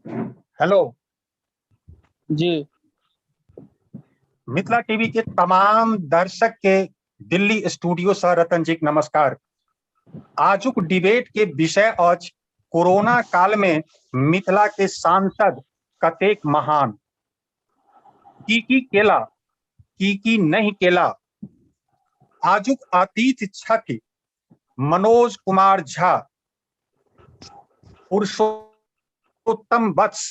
Hello. जी। Mithila TV के तमाम दर्शक के दिल्ली स्टूडियो से रतन जी के नमस्कार। आजुक डिबेट के विषय अछि कोरोना काल में मिथिला के सांसद कतेक महान, की की केला की की नहीं केला। आजुक अतिथि छथि मनोज कुमार झा, पुरुषोत्तम वत्स,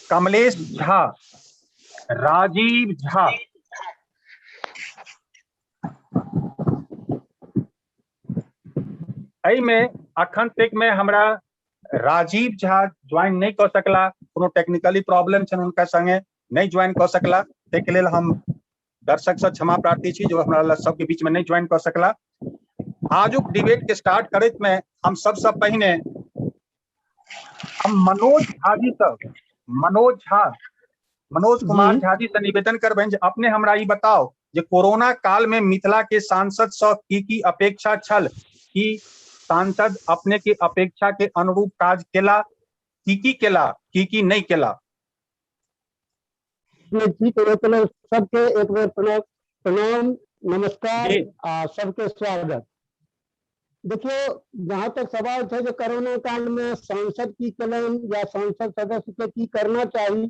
कमलेश झा, राजीव झा। एहिमे अखन तक में हमरा राजीव झा ज्वाइन नहीं कऽ सकला, कोनो टेक्निकली प्रॉब्लम छनि हुनका संगे नहीं ज्वाइन कऽ सकला, ताहिके लेल हम दर्शक से क्षमा प्रार्थी छी जो हमरा सबके बीच में नहीं ज्वाइन कऽ सकला। आजुक डिबेट के स्टार्ट करैत में हम सबसे पहिने हम मनोज झा जी से, मनोज झा, मनोज कुमार जी। झा जी से निवेदन करबनि जे अपने हमरा ई बताओ जे कोरोना काल में मिथिला के सांसद से की की अपेक्षा छल, की सांसद अपने के अपेक्षा के अनुरूप काज केला, की की केला, की की नहीं केला। जी, तो चलो सबके एक बेर प्रणाम, नमस्कार जी। आ सबके स्वागत। देखियो, जहां तक सवाल है जो कोरोना काल में सांसद की केलनि या सांसद सदस्य के की करना चाही,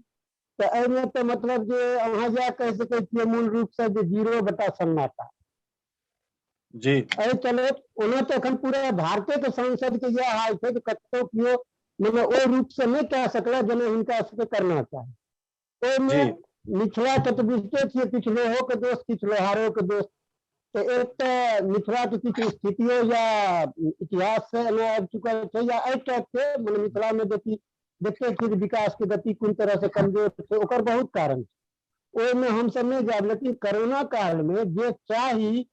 तो एहिमे तो मतलब जे अहाँ जा कहि सकै छियै मूल रूप से जे जीरो बटा सन्नाटा। जी। एहि चलैत ओना तो एखन पूरा भारते के सांसद के यह हाल छै कि कतौ केओ मने ओहि रूप से नहि कए सकला जेना हिनका सबके करना चाही। ओहिमे जी। मिथिला के तो बुझते छियै, किछु लोहो के दोष किछु लोहारो के दोष। तो एक तऽ मिथिला के किछु स्थितियो या इतिहास से एना आबि चुकल छै या एहि टाइप के मने मिथिला में देखते छियै जे विकास के गति कोन तरह से कमजोर छै, ओकर बहुत कारण छै, ओहिमे हमसब नहि जायब। लेकिन कोरोना काल में जे चाही,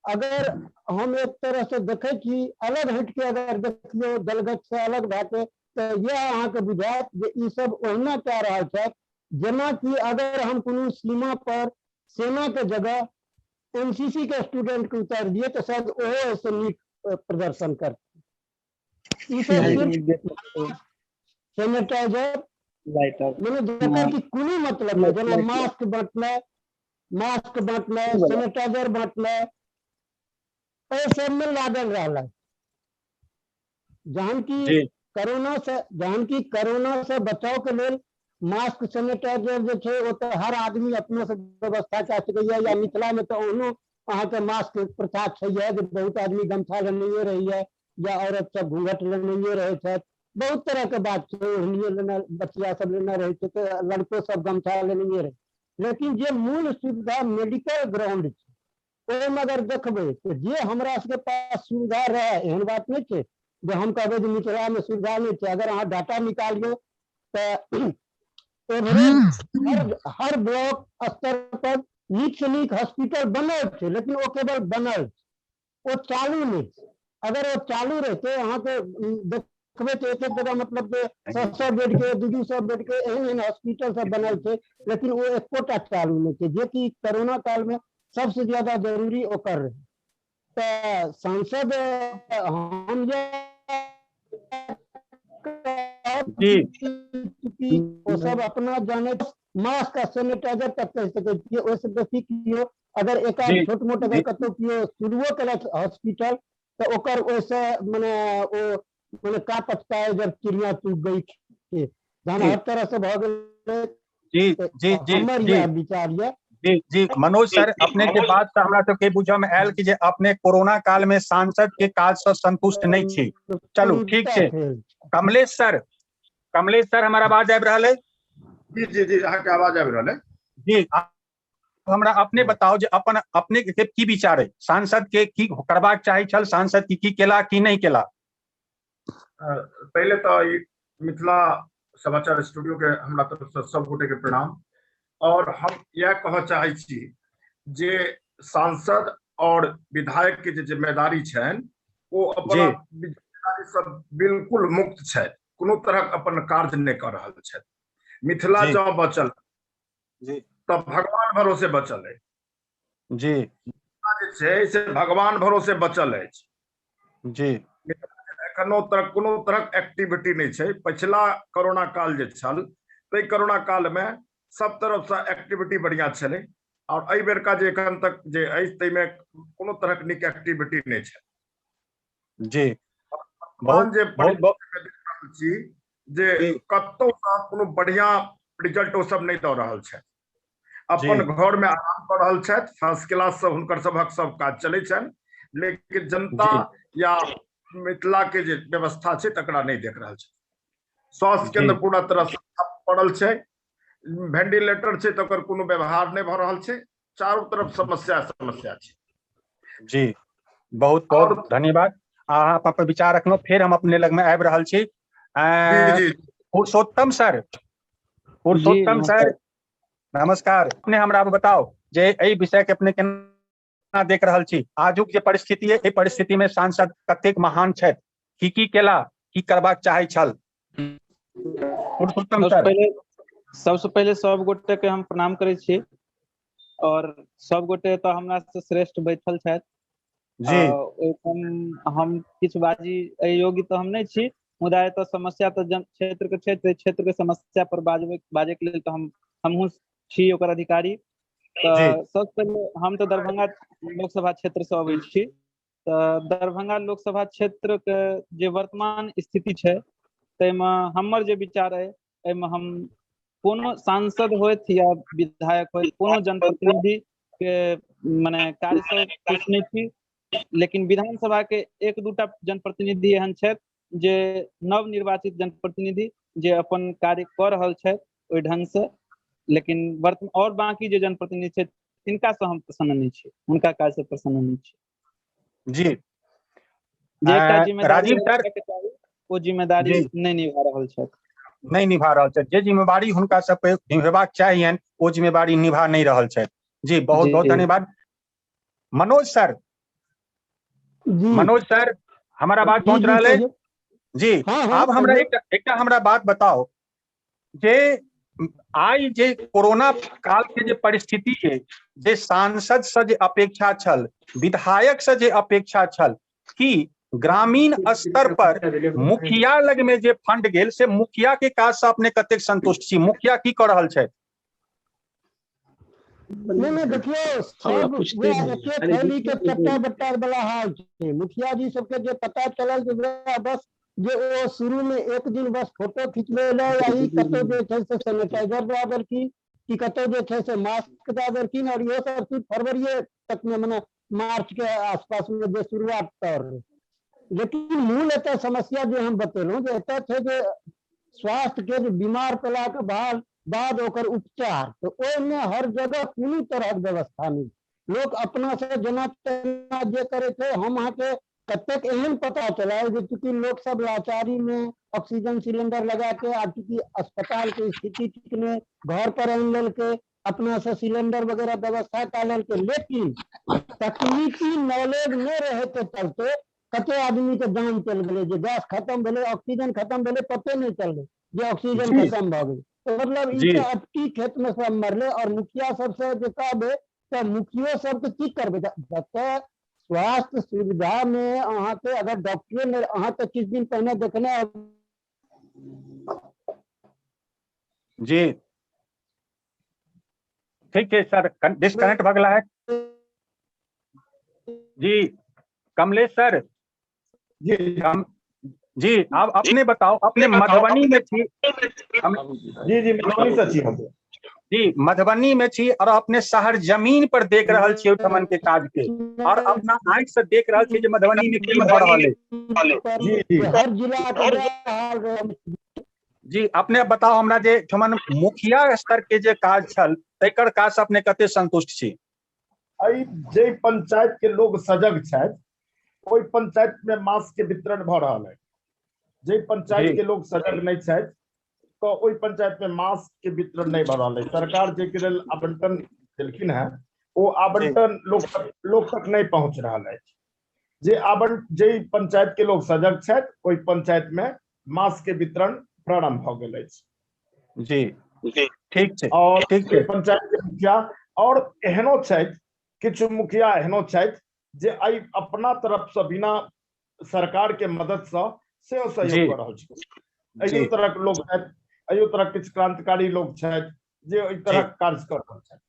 अगर हम एक तरह से देखै छी अलग हटि के अगर देखियौ दलगत से अलग भए के, तऽ यह अहाँके बुझायत जे ई सब ओहिना कए रहल छथि जेनाकि अगर हम कोनो सीमा पर सेना के जगह एनसीसी के स्टूडेंट के उतारि दिए तऽ शायद ओहो एहिसँ नीक प्रदर्शन करतै। ई सब सिर्फ सैनिटाइजर मने जकर कि कोनो मतलब नहि, जेना मास्क बांटनाइ, मास्क बांटनाइ, सैनिटाइजर बांटनाइ, एहि सबमे लागल रहलै। जहन कि जी। जहन कि कोरोना से बचाव के लेल मास्क सैनिटाइजर जे छै ओ तऽ हर आदमी अपने से व्यवस्था कए सकैया। या मिथिला में तऽ ओहनो अहाँके मास्क प्रथा छै जे बहुत आदमी गमछा लेनैये रहैया या औरत सब घूंघट लेनैये रहै छथि, बहुत तरह के बात छै, ओढ़निये लेने बचिया सब लेने रहै छै तऽ लड़को सब गमछा लेनैये रहै। लेकिन जे मूल सुविधा मेडिकल ग्राउंड छै ओहिमे अगर देखबै तऽ जे हमरा सबके पास सुविधा रहै, एहन बात नहि छै जे हम कहबै जे मिथिलामे सुविधा नहि छै। अगर अहाँ डाटा निकालियौ तऽ एवरेज हर ब्लॉक स्तर पर नीक से नीक हॉस्पिटल बनल छै, लेकिन ओ केवल बनल छै, ओ चालू नहि छै। अगर ओ चालू रहितै अहाँके देखबै तऽ एक एक जगह मतलब जे 100 बेड के, 200 बेड के एहन एहन हॉस्पिटल सब बनल छै, लेकिन ओ एकोटा चालू नहि छै, जेकि कोरोना काल में सबसे ज्यादा जरूरी ओकर रहै। तऽ सांसद हम जे जी। ओ सब अपना जाने मास्क आ सैनिटाइजर तक कहि सकै छियै, ओहिसँ बेसी केओ अगर एक जी। छोट मोट अगर जी। कतौ केओ शुरुओ केलक हॉस्पिटल तऽ ओकर ओहिसँ मने ओ मने का पछताए जब चिड़िया चुग गई खेत, जहन जी। हर तरह से भऽ गेलै। जी, तऽ जी, जी, हमर जी। इएह विचार यऽ। जी, जी, मनोज सर, अपने के बात से हमरा सबके बुझऽ में आयल कि जे अपने कोरोना काल में सांसद के काज से संतुष्ट नहीं छी। चलू ठीक छै। कमलेश सर, कमलेश सर, हमर आवाज आबि रहल है? जी, जी, जी, अहाँके आवाज आबि रहल है। जी, हमरा अपने बताओ जे अपने के की विचार है, सांसद के की करबाक चाही छल, सांसद की की केला की नहीं केला? पहिले तऽ ई मिथिला समाचार स्टूडियो के हमरा तरफ से सब गोटे के प्रणाम। और हम यह कहऽ चाहै छी जे सांसद और विधायक के जे जिम्मेदारी छनि ओ अपना जी। जिम्मेदारी से बिल्कुल मुक्त छथि, कोनो तरहक अपन कार्य नहि कऽ रहल छथि। मिथिला जी। जँ बचल जी। तऽ भगवान भरोसे बचल अछि। जी। मिथिला जे छै से भगवान भरोसे बचल अछि। जी। एखनो तक कोनो तरहक एक्टिविटी नहि छै। पछिला कोरोना काल जे छल ताहि कोरोना काल मे सब तरफ से एक्टिविटी बढ़िया छलै, और एहि बेरका जे एखन तक जे अछि ताहिमे कोनो तरहक नीक एक्टिविटी नहि छै। जी, बहुत जे बहुत छी जे कतौ कोनो बढ़िया रिजल्ट ओ सब नहि दऽ रहल छथि, अपन घर में आराम कऽ रहल छथि, फर्स्ट क्लास से हुनकर सभक सब काज चलै छनि, लेकिन जनता या मिथिला के जे व्यवस्था छै तकरा नहि देख रहल छै। स्वास्थ्य केंद्र पूरा तरह से ठप पड़ल छै, वेंटिलेटर छै तकर कोनो व्यवहार नहि भऽ रहल छै, चारू तरफ समस्या समस्या छै। जी, बहुत बहुत धन्यवाद, अहाँ अपन विचार रखलहुँ। फेर हम अपने लग में आबि रहल छी। पुरुषोत्तम सर, पुरुषोत्तम सर नमस्कार। अपने हमरा बताउ जे एहि विषय के अपने केना देख रहल छी? आजुक जे परिस्थिति है, एहि परिस्थिति में सांसद कतेक महान छथि, की की केला, की करबाक चाहे छल? पुरुषोत्तम सर। सबसे पहिले सब गोटे के हम प्रणाम करै छी, और सब गोटे तऽ हमरा से श्रेष्ठ बैठल छथि जी। ओहिठाम हम किछु बाजी योग्य तऽ हम नहि छी, मुदा एतऽ समस्या तऽ जन क्षेत्र के छै, क्षेत्र के समस्या पर बाजै के लेल तऽ हमहूँ छी ओकर अधिकारी। तऽ सबसँ पहिले हम तऽ दरभंगा लोकसभा क्षेत्र से अबै छी, तऽ दरभंगा लोकसभा क्षेत्र के जे वर्तमान स्थिति छै ताहिमे हमर जे विचार अइ, एहिमे हम कोनो सांसद होथि या विधायक होथि, कोनो जनप्रतिनिधि के मने कार्य से खुश नहि छी, लेकिन विधानसभा के एक दूटा जनप्रतिनिधि एहन छथि जे नवनिर्वाचित जनप्रतिनिधि जे अपन कार्य कऽ रहल छथि ओहि ढंग से, लेकिन वर्तमान और बाकी जे जनप्रतिनिधि छथि तिनका से हम प्रसन्न नहि छी, हुनका काज से प्रसन्न नहि छी। जी, जे एकटा जिम्मेदारी राजीव सर, ओ जिम्मेदारी नहि निभा रहल छथि, नहि निभा रहल छथि। जे जिम्मेवारी हुनका सबके निभेबाक चाहियनि ओ जिम्मेवारी निभा नहि रहल छथि। जी, बहुत बहुत धन्यवाद। मनोज सर, मनोज सर हमारा आवाज पहुंच रहा है? जी। आब हमरा एकटा हमरा बात बताओ जे आई जे कोरोना काल के जे परिस्थिति है, जे सांसद से जे अपेक्षा छल, विधायक से जे अपेक्षा छल कि ग्रामीण स्तर पर मुखिया लग में जे फंड गेल से मुखिया के काज से अपने कतेक संतुष्ट छी? मुखिया की कर रहल छथि? नहीं, देखियो सब थैली के चट्टा बट्टा वाला हाल छै। मुखिया जी सबके जे पता चलल जे बस जे ओ शुरू में एक दिन बस फोटो खिंचबे या ई कतौ जे छै से सैनिटाइजर दऽ देलखिन कि कतौ जे छै से मास्क दऽ देलखिन, और इहो सब चीज फरवरीए तक में मने मार्च के आसपास में जे शुरुआत कर। लेकिन मूल एतऽ समस्या जे हम बतेलहुँ जे एतऽ छै जे स्वास्थ्य के जे बीमार पड़ला के बाद ओकर उपचार, तऽ ओहिमे हर जगह कोनो तरहक व्यवस्था नहि, लोक अपना से जेना तेना जे करै छै। हम अहाँके कतेक एहन पता चलल जे चूँकि लोक सब लाचारी में ऑक्सीजन सिलेंडर लगा के, आ चूँकि अस्पताल के स्थिति ठीक नहि, घर पर आनि लेलकै, अपना से सिलेंडर वगैरह व्यवस्था कऽ लेलकै, लेकिन तकनीकी नॉलेज नहि रहै के चलते कते आदमी के जान चलि गेलै। जे गैस खत्म भेलै, ऑक्सीजन खत्म भेलै, पते नहि चललै जे ऑक्सीजन खत्म भऽ गेलै। तऽ मतलब ई तऽ अपटी खेत में सब मरलै। और मुखिया सबसे जे कहबै तऽ मुखियो सबके की करबै, जतऽ स्वास्थ्य सुविधा में अहाँके अगर डॉक्टरे नहि, अहाँ तऽ किछु दिन पहिने देखने जी। ठीक है सर, डिस्कनेक्ट भऽ गेला है जी। कमलेश सर जी, जी आप अपने बताओ, अपने मधुबनी में छी? जी जी, मधुबनी से छी हम। जी, मधुबनी में छी और अपने शहर जमीन पर देख रहल छी ओहिठमन के काज के, और अपना आंखि से देख रहल छी जे मधुबनी में की भऽ रहल है। जी जी, हर जिला के। जी, अपने बताओ हमरा जे ठमन मुखिया स्तर के जे काज छल तकर काज से अपने कते संतुष्ट छी? एहि जे पंचायत के लोग सजग छथि ओहि पंचायत में मास्क के वितरण भऽ रहल है। जे पंचायत के लोग सजग नहीं छथि तो ओहि पंचायत में मास्क के वितरण नहीं भऽ रहल है। सरकार जे के लेल आवंटन देलखिन है ओ आवंटन लोक तक नहीं पहुंच रहल है। जे जे पंचायत के लोग सजग छथि ओहि पंचायत में मास्क के वितरण प्रारंभ भऽ गेल अछि। जी ठीक छै, और ठीक छै। पंचायत के मुखिया और एहनो छथि, किछु मुखिया एहनो छथि जे एहि अपना तरफ से बिना सरकार के मदद से सेहो सहयोग कऽ रहल छथिन। एहियो तरहक लोक छथि, एहियो तरहक किछु क्रांतिकारी लोक छथि जे एहि तरहक कार्य कऽ रहल छथि।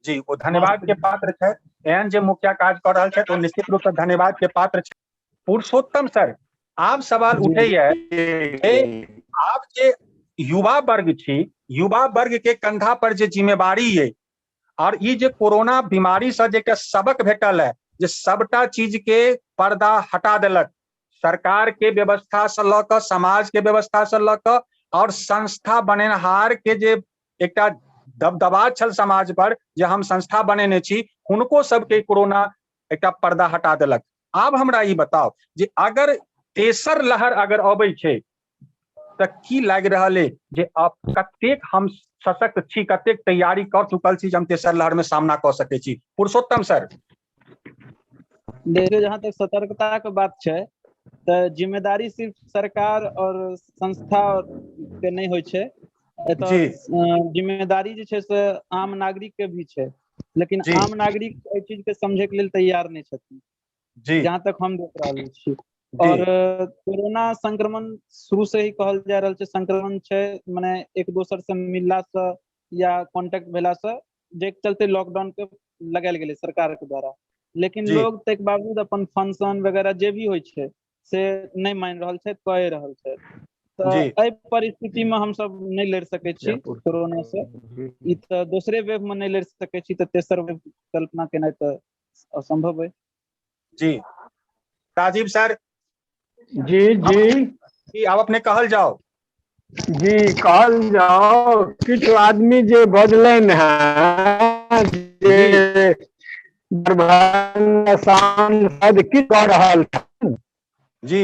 जी, ओ धन्यवाद के पात्र छथि। एहन जे मुखिया काज कऽ रहल छथि ओ निश्चित रूप से धन्यवाद के पात्र छथि। पुरुषोत्तम सर, आब सवाल उठैया आब जे युवा वर्ग छी, युवा वर्ग के कंधा पर जे जिम्मेवारी ये और ई जे कोरोना बीमारी से जे सबक भेटल है जे सबटा चीज के पर्दा हटा देलक, सरकार के व्यवस्था से लऽ कऽ समाज के व्यवस्था से लऽ कऽ और संस्था बनेनहार के जे एकटा दबदबा छल समाज पर जे हम संस्था बनेने छी, हुनको सबके कोरोना एकटा पर्दा हटा देलक। आब हमरा ई बताउ जे अगर तेसर लहर अगर अबै छै तऽ की लागि रहल है जे अब कतेक हम सशक्त छी, कतेक तैयारी कर चुकल छी जे हम तेसर लहर में सामना कऽ सकै छी? पुरुषोत्तम सर। देखियौ, जहाँ तक सतर्कता के बात छै तऽ जिम्मेदारी सिर्फ सरकार और संस्था के नहि होइ छै, एतऽ जिम्मेदारी जे छै से आम नागरिक के भी छै, लेकिन आम नागरिक एहि चीज के समझे के लेल तैयार नहि छथिन जहाँ तक हम देख रहल छी। और कोरोना संक्रमण शुरू से ही कहल जा रहल छै, संक्रमण छै मने एक दोसर से मिलला से या कॉन्टेक्ट भेला से, जे चलते लॉकडाउन के लगायल गेलै सरकार के द्वारा, लेकिन लोग ताहिके बावजूद अपन फंक्शन वगैरह जे भी होइ छै से नहि मानि रहल छै, कए रहल छै। तऽ एहि परिस्थिति मे हमसब नहि लड़ि सकै छी कोरोना से, ई तऽ दोसरे वेव मे नहि लड़ि सकै छी तऽ तेसर वेव कल्पना केनाइ तऽ असंभव है। जी राजीव सर। जी जी जी, आप अपने कहल जाओ। जी कहल जाओ। किछु आदमी जे बजलनि हैं जे दरभंगा सांसद की कऽ रहल छथिन। जी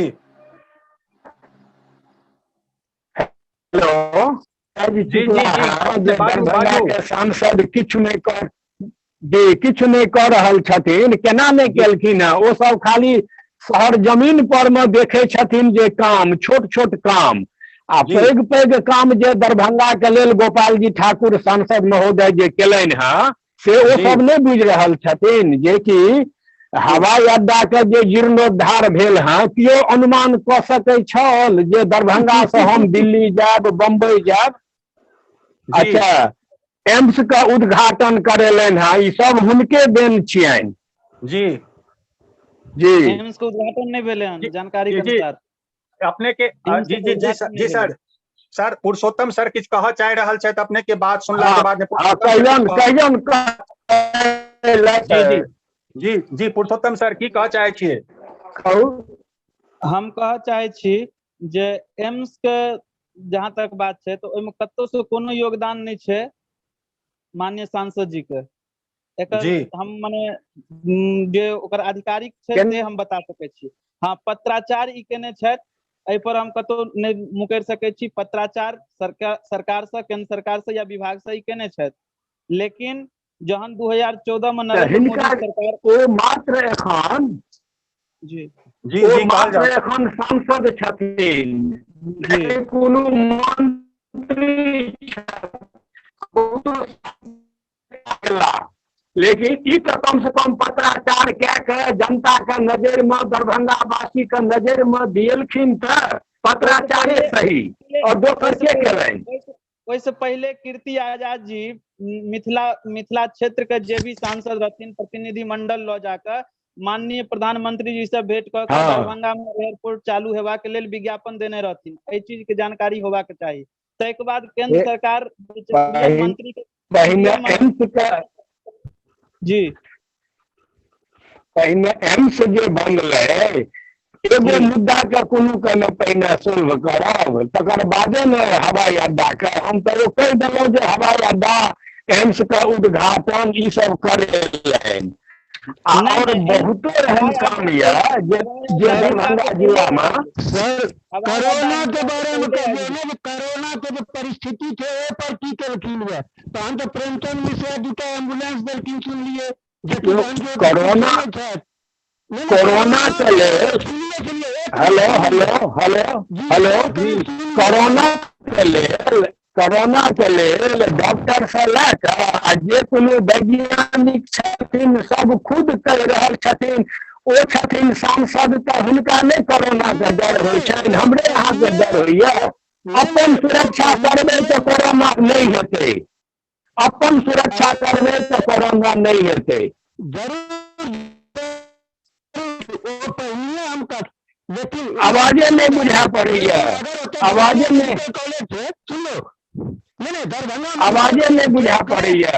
हेलो जी जी जी, जे दरभंगा के सांसद किछु नहि कर जी किछु नहि कऽ रहल छथिन, केना नहि केलखिन हेँ? ओ सब खाली शहर जमीन पर मे देखे छथिन जे काम, छोट छोट काम, आ पैघ पैघ काम जे दरभंगा के लेल गोपाल जी ठाकुर सांसद महोदय जे केलनि हेँ से ओ सब नहि बुझि रहल छथिन। जे कि हवाई अड्डा के जे जीर्णोद्धार भेल हँ, केओ अनुमान कऽ सकै छल जे दरभंगा से हम दिल्ली जायब, बम्बई जायब? अच्छा, एम्स के उद्घाटन करेलनि हँ, ई सब हुनके देन छियनि। जी जी एम्स के उद्घाटन नहि भेलै हन जानकारी के अनुसार अपने के। जी जी जी जी सर, सर पुरुषोत्तम सर किछु कहऽ चाहि रहल छथि अपने के बात सुनला के बाद। कहियौन कहियौन। जी जी जी जी पुरुषोत्तम सर की कहऽ चाहै छियै? कहू। हम कहऽ चाहै छी जे एम्स के जहाँ तक बात छै तऽ ओहिमे कतौ से कोनो योगदान नहि छै माननीय सांसद जी के। एकर हम मने जे ओकर आधिकारिक छै से हम बता सकै छी। हाँ, पत्राचार ई केने छथि, एहि पर हम कतौ नहि मुकरि सकै छी। पत्राचार सरकार से, केंद्र सरकार से या विभाग से ई केने छथि, लेकिन जहन 2014 में नरेंद्र मोदी सरकार ओ मात्र एखन जी जी ओ जी मात्र एखन सांसद छथिन, कोनो मंत्री, लेकिन ई तऽ कम से कम पत्राचार कए के जनता के नजर में, दरभंगा वासी के नजर में दियलखिन तऽ पत्राचारे सही, और दोसर के केलनि? ओहिसँ पहिले कीर्ति आजाद जी मिथिला मिथिला क्षेत्र के जे भी सांसद रहथिन प्रतिनिधि मंडल लऽ जाकऽ माननीय प्रधानमंत्री जी से भेंट कऽ के दरभंगा में एयरपोर्ट चालू हेबाक लेल विज्ञापन देने रहथिन। एहि चीज के जानकारी होबाक चाही। ताहिके बाद केंद्र सरकार मंत्री के पहिने एम्स के जी पहिने एम्स जे बनलै, एगो मुद्दा के कोनो के ने पहिने सोल्व करब, तकर बादे ने हवाई अड्डा के। हम तऽ ओ कहि देलहुँ जे हवाई अड्डा, एम्स के उद्घाटन ई सब करेलनि, और बहुतो एहन काम यऽ जे दरभंगा जिला में। सर, कोरोना के बारे में कहियौ ने, कोरोना के जे परिस्थिति छै ओहि पर की केलखिन यऽ? तहन तऽ प्रेमचंद मिश्रा दूटा एम्बुलेंस देलखिन सुनलियै, कोरोना कोरोना के लेल। Hello hello hello hello, corona के लेल, कोरोना के लेल डॉक्टर से लए कऽ आ जे कोनो वैज्ञानिक छथिन सब खुद कहि रहल छथिन, ओ छथिन सांसद तऽ हुनका नहि कोरोना के डर होइ छनि, हमरे अहाँके डर होइया। अपन सुरक्षा करबै तऽ कोरोना नहि हेतै, अपन सुरक्षा करबै तऽ कोरोना नहि हेतै। जरूर ओ पहिने हम कह, लेकिन आवाजे नहि बुझा पड़ैया, आवाजे नहि, कॉलेज छै, सुनो, नहीं नहीं, दरभंगा आवाजे नहि बुझा पड़ैया।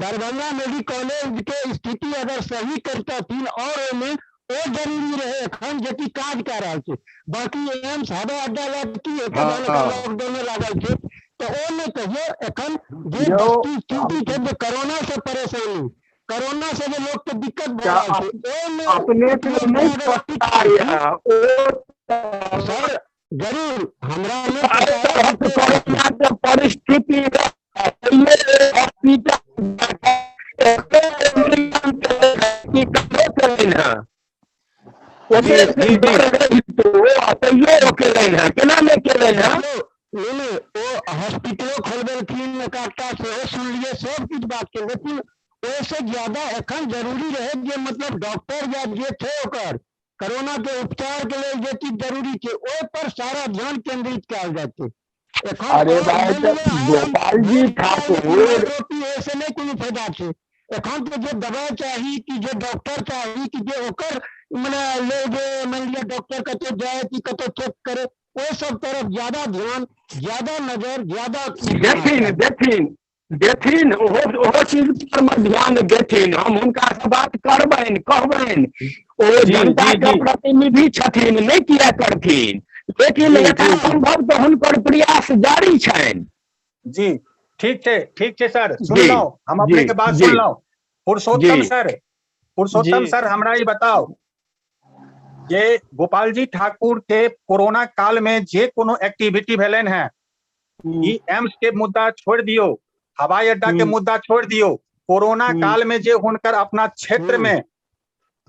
दरभंगा मेडिकल कॉलेज के स्थिति अगर सही करतथिन और ओहिमे ओ जरूरी रहे एखन जे कि काज कए रहल छै। बाकी एम्स हवाई अड्डा लग की हेतै, लॉकडाउन लागल छै तऽ ओ नहि कहियौ। एखन जे वस्तु स्थिति छै जे कोरोना से परेशानी, कोरोना से जे लोक के दिक्कत भऽ रहल छै, ओहिमे अपने के नहि पता यऽ ओ सर जरूर हमरा नहि कोरोना के परिस्थिति हॉस्पिटल केना नहि केलनि हँ? नहीं नहीं, ओ हॉस्पिटलो खोलबेलखिन एकटा, सेहो सुनलियै, सब किछु बात के, लेकिन ओहिसँ ज्यादा एखन जरूरी रहै जे मतलब डॉक्टर या जे छै ओकर कोरोना के उपचार के लेल जे चीज जरूरी छै ओहि पर सारा ध्यान केंद्रित कयल जाय। एखन अरे भाई, गोपाल जी ठाकुर ओहिसँ नहि कोनो फायदा छै। एखन तऽ जे दबाइ चाही कि जे डॉक्टर चाही कि जे ओकर मने ले जे मानि लिअ डॉक्टर कतौ जाय कि कतौ चेक करे, ओहि सब तरफ ज्यादा ध्यान, ज्यादा नजर, ज्यादा देथिन देथिन देथिन, ओहो ओहो चीज पर मे ध्यान देथिन। हम हुनका से बात करबनि, कहबनि, ओ जनता के प्रतिनिधि छथिन, नहि किया करथिन, लेकिन यथासंभव तऽ हुनकर प्रयास जारी छनि। जी ठीक छै, ठीक छै सर, सुनलहुँ हम अपने के बात सुनलहुँ। पुरुषोत्तम सर, पुरुषोत्तम सर, हमरा ई बताउ जे गोपाल जी ठाकुर के कोरोना काल में जे कोनो एक्टिविटी भेलनि हैं, ई एम्स के मुद्दा छोड़ दियौ, हवाई अड्डा के मुद्दा छोड़ दियौ, कोरोना काल में जे हुनकर अपना क्षेत्र में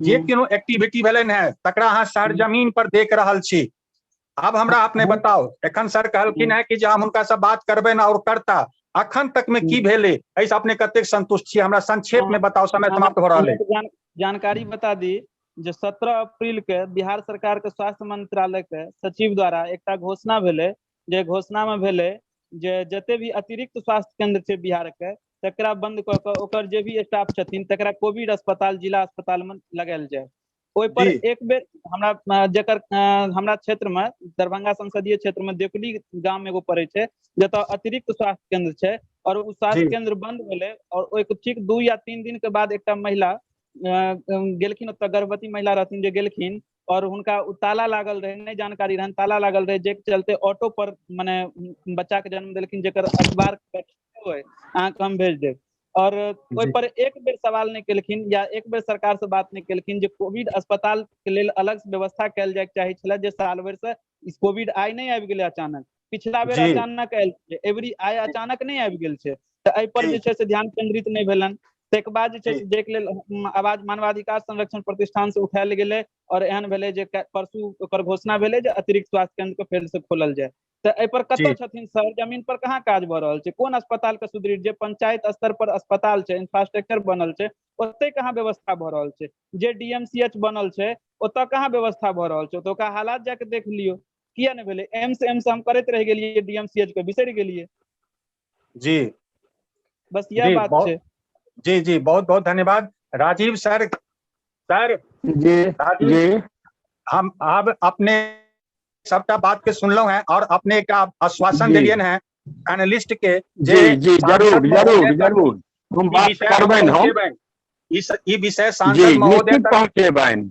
जे कोनो एक्टिविटी भेलनि हैं तकरा अहाँ सरजमीन पर देख रहल छी। आब हमरा अपने बताउ, एखन सर कहलखिन है कि जे हम हुनका से बात करबनि और करता, अखन तक में की भेलै, एहिसँ अपने कतेक संतुष्ट छी, हमरा संक्षेप में बताउ, समय समाप्त हो रहल है। जानकारी बता दी जे 17 अप्रैल के बिहार सरकार के स्वास्थ्य मंत्रालय के सचिव द्वारा एकटा घोषणा भेलै, जे घोषणा में भेलै जे जते भी अतिरिक्त स्वास्थ्य केंद्र छै बिहार के तकरा बंद कऽ कऽ ओकर जे भी स्टाफ छथिन तकरा कोविड अस्पताल जिला अस्पताल में लगायल जाय। ओहि पर एक बेर हमरा जकर हमरा क्षेत्र में दरभंगा संसदीय क्षेत्र में देकुली गाम एगो पड़े छै जतऽ अतिरिक्त स्वास्थ्य केंद्र छै और ओ स्वास्थ्य केंद्र बंद भेलै और ओहिके ठीक 2 या 3 दिन के बाद एकटा महिला गेलखिन, ओतऽ गर्भवती महिला रहथिन जे गेलखिन और हुनका ताला लागल रहे, नहि जानकारी रहनि, ताला लागल रहे, जे चलते ऑटो पर मने बच्चा के जन्म देलखिन, जेकर अखबार अहाँके हम भेज देब। और ओहि पर एक बेर सवाल नहि केलखिन या एक बेर सरकार से बात नहि केलखिन जे कोविड अस्पताल के लेल अलग से व्यवस्था कयल जायके चाही छलै, जे साल भरि से कोविड आइ नहि आबि गेलै अचानक, पिछला बेर अचानक आयल छलै, एवरी आइ अचानक नहि आबि गेल छै, तऽ एहि पर जे छै से ध्यान केंद्रित नहि भेलनि। ताहिके बाद जे छै से जाहिके लेल आवाज मानवाधिकार संरक्षण प्रतिष्ठान से उठायल गेलै और एहन भेलै जे परसू ओकर घोषणा भेलै जे अतिरिक्त स्वास्थ्य केंद्र के फेर से खोलल जाय। तऽ एहि पर कतऽ छथिन सर, जमीन पर कहाँ काज भऽ रहल छै, कोन अस्पताल के सुदृढ़, जे पंचायत स्तर पर अस्पताल छै, इंफ्रास्ट्रक्चर बनल छै, ओते कहाँ व्यवस्था भऽ रहल छै, जे डीएमसीएच बनल छै ओतऽ कहाँ व्यवस्था भऽ रहल छै, ओतुका हालात जाके देख लियौ, किया नहि भेलै। एम्स एम्स हम करैत रहि गेलियै, डीएमसीएच के बिसरि गेलियै। जी बस इएह बात छै। जी जी, बहुत बहुत धन्यवाद राजीव सर। सर जी जी, हम आब अपने सबटा बात के सुनलहुं हैं और अपने एक आश्वासन देलियन हैं एनालिस्ट के जे जी जरूर जरूर जरूर हम बात करबनि, हम ई विषय सांसद महोदय तक पहुंचेबनि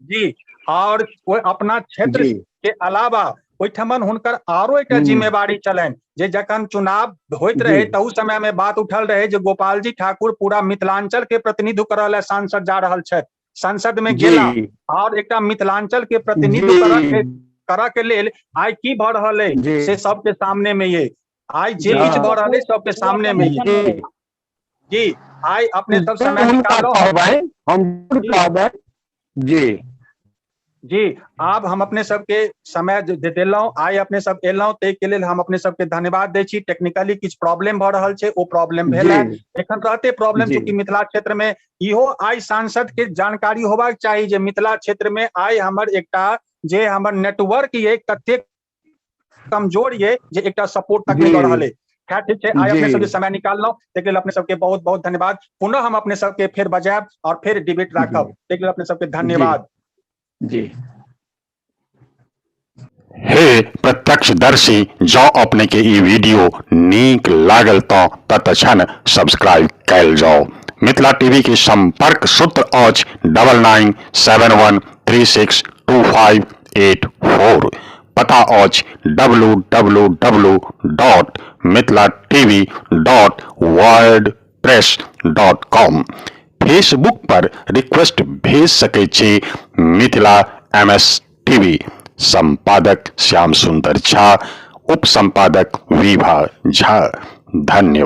जी। और वो अपना क्षेत्र के अलावा ओहिठमन हुनकर आरो एकटा जिम्मेवारी छलनि जे जखन चुनाव होइत रहे तहु समय में बात उठल रहे जे गोपाल जी ठाकुर पूरा मिथिलांचल के प्रतिनिधित्व करऽ लए सांसद जा रहल छथि, संसद में गेला और एकटा मिथिलांचल के प्रतिनिधित्व करऽ के लेल आइ की भऽ रहल है से सबके सामने में ये आइ जे किछु भऽ रहल है सबके सामने में ये जी। आइ अपने सब समय निकालो, हम कहबै जी। जी, आब हम अपने सबके समय देलहुँ, आइ अपने सब एलहुँ, ताहिके लेल हम अपने सबके धन्यवाद दै छी। टेक्निकली किछु प्रॉब्लम भऽ रहल छै, ओ प्रॉब्लम भेल है, एखन रहते प्रॉब्लम। चूंकि मिथिला क्षेत्र में इहो आइ सांसद के जानकारी होबाक चाही जे मिथिला क्षेत्र में आइ हमर एकटा जे हमर नेटवर्क ये कतेक कमजोर ये जे एकटा सपोर्ट तक नहि दऽ रहल है। खैर ठीक छै, आइ अपने सब समय निकाललहुँ ताहिके लेल अपने सबके बहुत बहुत धन्यवाद। पुनः हम अपने सबके फेर बजायब और फेर डिबेट राखब, ताहिके लेल अपने सबके धन्यवाद। जी। हे प्रत्यक्षदर्शी, जँ अपने के ई वीडियो नीक लागल तऽ तत्क्षण सब्सक्राइब कयल जाउ। मिथिला टीवी के संपर्क सूत्र अछि 9971362584। पता अछि W W W dot Mithila TV dot WordPress dot com. Facebook पर रिक्वेस्ट भेज सकै छी मिथिला एम एस टीवी। संपादक श्याम सुंदर झा, उप संपादक विभा झा। धन्यवाद।